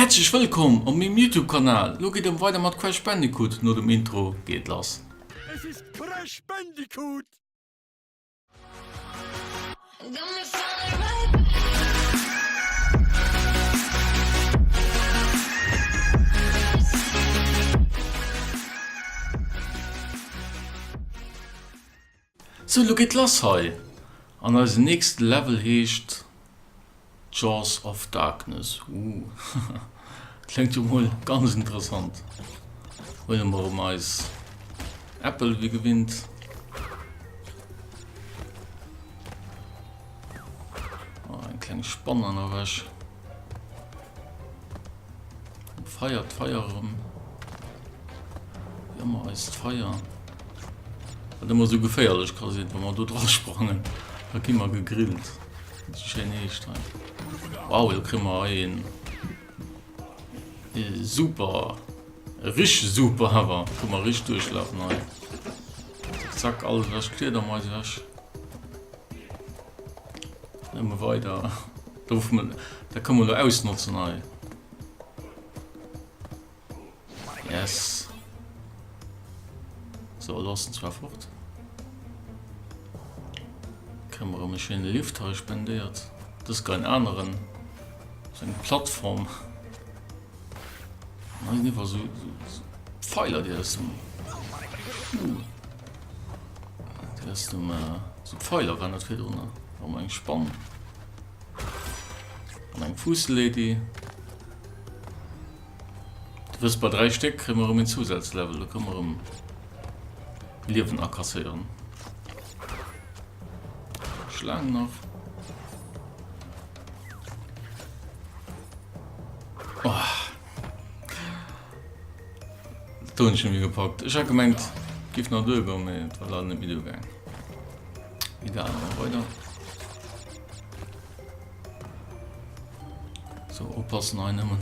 Häerzlech wëllkomm op mengem Youtube Kanal! Lo geet et weider mat Crash Bandicoot, no dem Intro geet lass. Es ist Crash Bandicoot! Sou, lo geet lass hei an eisen nächste Level heescht Jaws of Darkness. Ooh, kléngt jo mol ganz interessant. Huele mer erëm eis Äppel wéi gewinnt. Oh, eng kleng Spann an der Wäsch. Feier, d'Feier erëm. Wéi ëmmer eist Feier. Wat ëmmer sou geféierlech ka sinn, wa mer do dra sprangen, da gi mer gegrillt. Dat ass schéin heescht hei. Wow, do kréie mer hei een ee super, e richtege super awer. Kënne mer richteg duerchlafen hei. Zack, alles ewech, Kliedermais ewech. Nëmme weider. Dat kënne mer elo ausnotzen hei. Yes. So, elo ass en zwar fort. Kréie mer erëm e schéine Lift hei spendéiert. Dës Kéier en aneren. Sou eng Plattform. An hei sinn iwwer sou Pfeiler, déi aus dem. Uh. Déi aus dem. Sou Pfeiler waren dat virdrun. Erëm eng Spann. An eng Fuusslady. Du wëss, bei 3 Stéck kréie mer erëm een Zousazlevel. Do kënne mer erëm Liewen akasséieren. Schlaang nach. Oh. Do hunn ech net méi gepackt. Ech hat gemengt, giff nach duergoen, mee et war leider net méi duergaang. Egal, mal weider. So, oppassen hei nëmmen.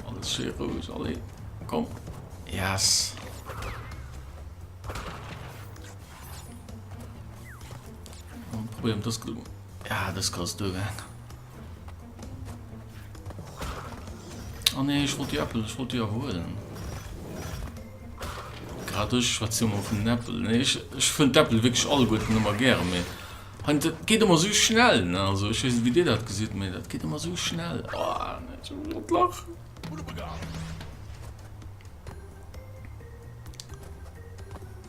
Alles schön roueg, allez, komm. Yes. Und probieren das Ja, das kannst du werden. Oh nee, ich wollte die Äppel, ich wollte die erholen. Grad ech schwätze jo mol vun den Äppel. Nee, ech, ech fënn d'Äppel wierklech alleguerten ëmmer gären, mee hei, dat geet ëmmer esou schnell, ne? Also ech weess net, wéi dir dat gesitt, mee dat geet ëmmer esou schnell. Oh, nee, ech hu schon d'Lach.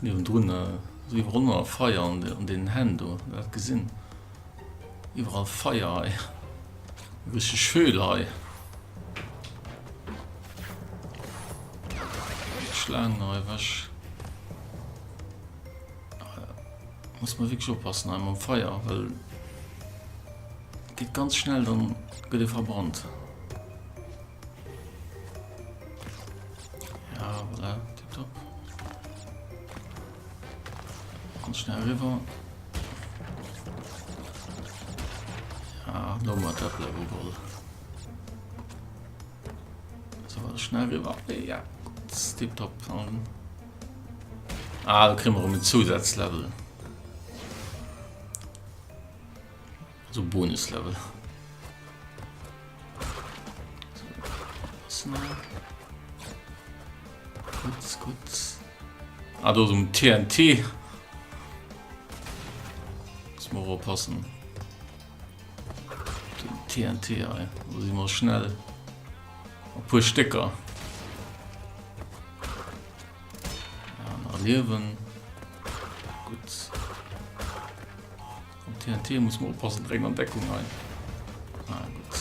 Niewendrun ass iwwerall nach Feier an deenen Hänn do, hutt der dat gesinn? Iwwerall Feier hei. Richteg Höhl hei. Schlaang nach ewech. Muss man wierklech oppassen hei mam Feier, well geet ganz schnell, dann gëtt ee verbrannt. Ja, voilà, tipptopp. Ganz schnell riwwer. Ja, do mat dat Level geholl. So, schnell riwwer. Ja, gut, tipptopp. Ah, da kriegen wir erëm en Zusatzlevel. Also Bonuslevel. So, gut, gut. Ah, do ass um TNT. Muss mer oppassen. Den TNT, ey. Do si mer schnell. E puer Stécker. Ja, nach liewen. Gutt. Am TNT muss man oppassen, direkt an Deckung rein. Ah, gut.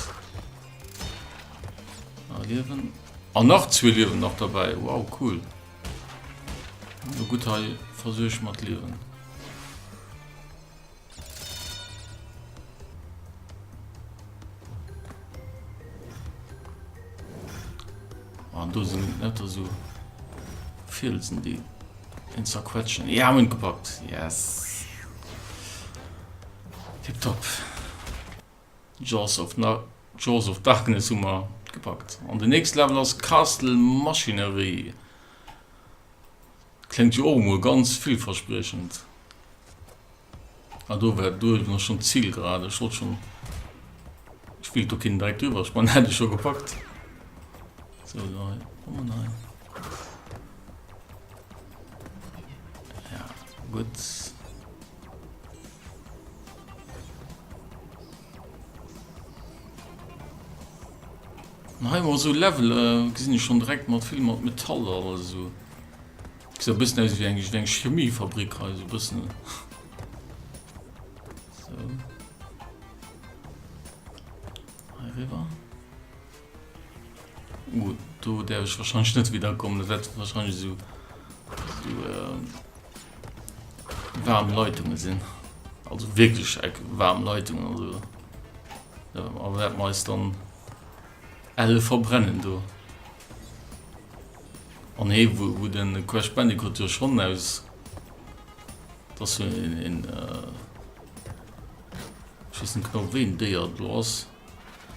Nach liewen. Ah, nach zwee Liewen nach dabei. Wow, cool. No gutt hei versuergt mat Liewen. An do sinn net esou Fielsen, déi een zerquetschen. Ja, hunn gepackt. Yes. Tipptopp. Jaws of, Na Jaws of Darkness hu mer gepackt. An den nächste Level ass Castle Machinery. Kléngt jo och emol ganz villverspriechend. Ah do war do nach schon d'Zielgerade. Ech wollt schon. Ech wéilt do keen direkt driwwer sprangen, hätt ech scho gepackt. Sou, elo hei, komm mol hei. Ja, gutt. An hei mol sou Level, gesinn ech schonn direkt mat vill mat Metall alles esou. Gesäit e bëssen aus wéi eng wéi eng Chemiefabrik hei esou e bëssen. Sou. Hei eriwwer. Uh, do däerf ech wahrscheinlech net widder kommen, dat wäert wahrscheinlech esou esou waarm Leitunge sinn. Also wierklech eck waarm Leitungen, also da wäerte mer eis dann elle verbrennen do. An hee wou wou den Crash Bandicoot jo schonn aus, dat ass jo een een ech weess net genau wéi en Déier et elo ass.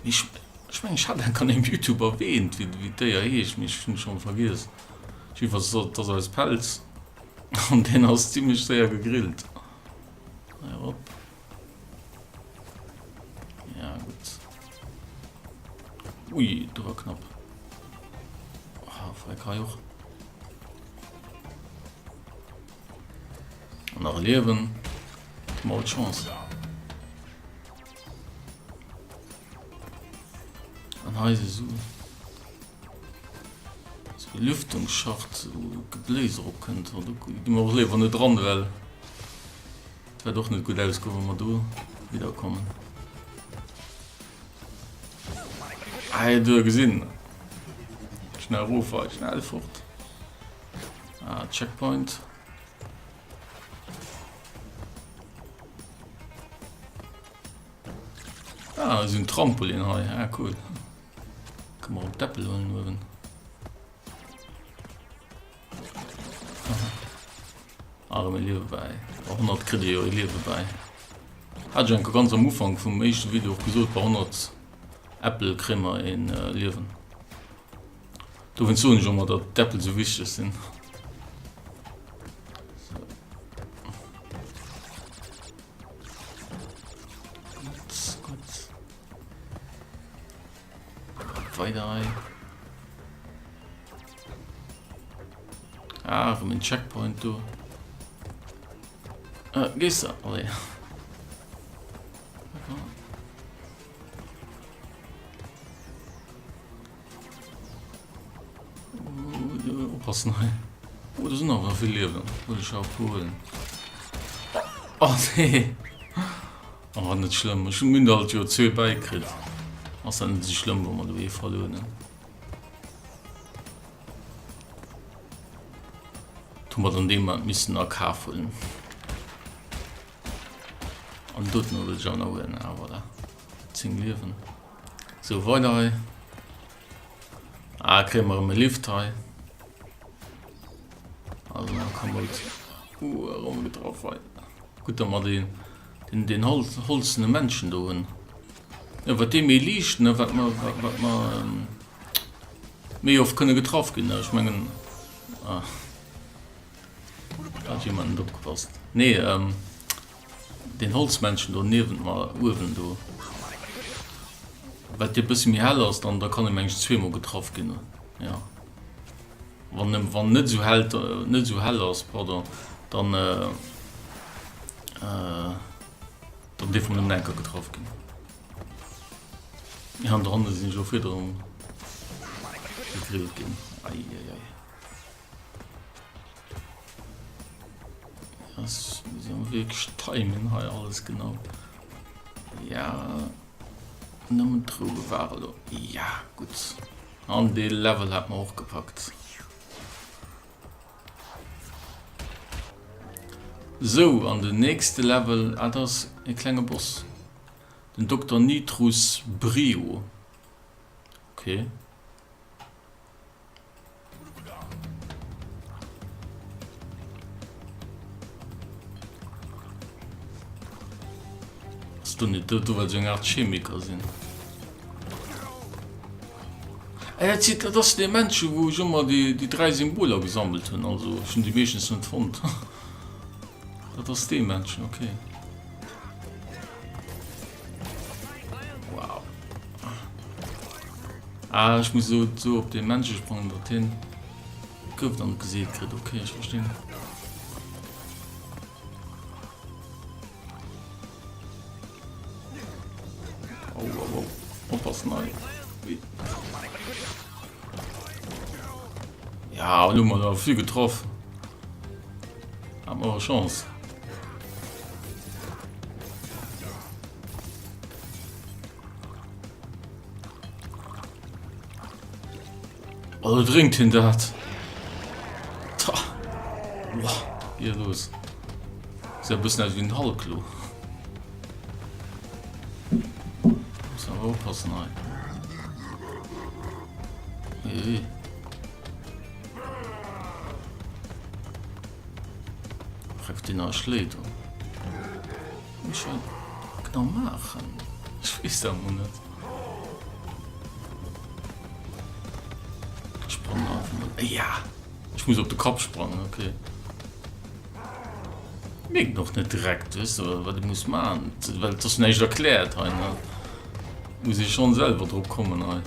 Mee ech ech mengen ech hat enk an engem Youtube erwähnt wéi wéi d'Déier heescht, mee ech hunn et schonn vergiess. Jiddefalls et ass aus Pelz an deen ass zimlech séier gegrillt. Hei erop. Ja gutt. Ui, do war knapp. Ah, Freck hei och. An nach e Liewen. Mal d'Chance. An hei si sou sou e Lüftungsschacht, wou Gebléis eropkënnt. Do gi mer och léiwer net dran, well et wäert och net gutt ausgoen, wa mer do widderkommen. Hei do gesinn. Schnell erof hei, schnell fort. Ah, Checkpoint. Ah, esou en Trampolin hei. Ah, cool. Kann man op d'Äppel huelen uewen. Ah, erëm e Liewe bäi. Bei 100 kritt ee jo e Liewe bäi. Hat ech enke ganz am Ufank vum éischte Video och gesot, bei 100 Äppel kréie mer e Liewen. Dowéinst soen ech ëmmer, datt d'Äppel sou wichteg sinn. Gutt, gutt. Weider hei. Ah, erëm en Checkpoint do. Ah, gees de? Allez. Oppassen hei. Oh, do sinn awer vill Liewen. Wëll ech awer e puer huelen. Oh nee. Oh, net schlëmm. Ech hunn mir alt jo zwee bäikritt. Ass dat net esou schlëmm, wa mer do ee verlueren hunn. Hu mer dann dee Moment missen a Kaf huelen. An doten wëll ech awer nach huelen. Ah, voilà. 10 Liewen. Sou, weider hei. Ah, kréie mer erëm e Lift hei. Also, da kann man uh, erëm getraff hei. Gutt, datt mer den, den, den Holz, holzene Männchen do hunn. Ja, wat dee méi liicht, ne, wat mer, wat, wat mer ähm, méi oft kënne getraff ginn. Ne? Ech mengen, ah, da hat jemand net opgepasst. Nee, ähm, Deen Holzmännchen do niewent mer uewen do, wat dee bëssi méi hell ass, dann da kann e meng ech zweemol getraff ginn, jo. Wann e wann net esou hell net esou hell ass, pardon, dann dann dierf en nëmmen eng Kéier getraff ginn. Jo, an dohanne sinn ech och virdrun gegrillt ginn, ei ei ei. Das muss ich wirklich timen hei alles genau. Ja nëmmen d'Rou bewahren lo. Ja gutt. An dee Level hat mer och gepackt. Sou an den nächste Level, ah dat ass e klenge Boss. Den Dokter Nitrus Brio. Okay. Ass do net do, well se eng Art Chemiker sinn? Ah, dat si, dat ass dee Männche wou ech ëmmer déi, déi 3 Symboler gesammelt hunn. Also ech hunn déi meeschtens net fonnt. Dat ass dee Männchen, okay. Wow. Ah, ech muss esou esou op dee Männche sprangen, datt hien d'Gruef an d'Gesiit kritt. Ok, ech verstinn. Au, au, au. Oppassen hei. Ui. Ja, elo hu mer awer vill getroff. Hat mer awer Chance. Oh, do drénkt hien dat. Ta. Boah, hier los. Sieht e bëssen aus wéi en Hulk lo. Muss awer oppassen hei. Hey. Greift den nach schléit. Muss ich genau machen. Ich weess dat mol net. Ech sprangen einfach mol. Ja! Ech muss op de Kapp sprangen, okay. Mierkt och net direkt, weess de, wat ee muss man, well et ass näischt erkläert hei, ne? Muss ee schonn selwer drop kommen hei.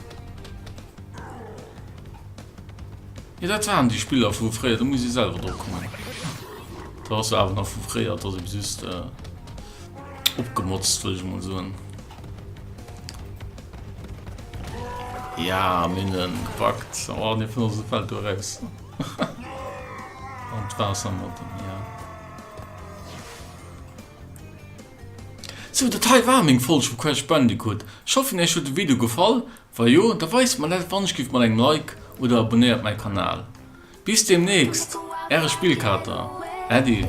Jo, dat waren déi Spiller vu fréier, do muss ee selwer drop kommen. Dat ass awer nach vu fréier, dat ass ebe just opgemotzt, wëll ech emol soen. Ja, mir hunn en gepackt. Oh, dee vun ons fält do eraus. An d'Waasser mat em, ja. Sou, dat hei war meng Folg vu Crash Bandicoot. Ech hoffen iech huet de Video gefall. Wa jo, da weist mer dat wann ech giff mat engem Like oder abonéiert mäi Kanal. Bis demnächst, äre Spillkater. Äddi.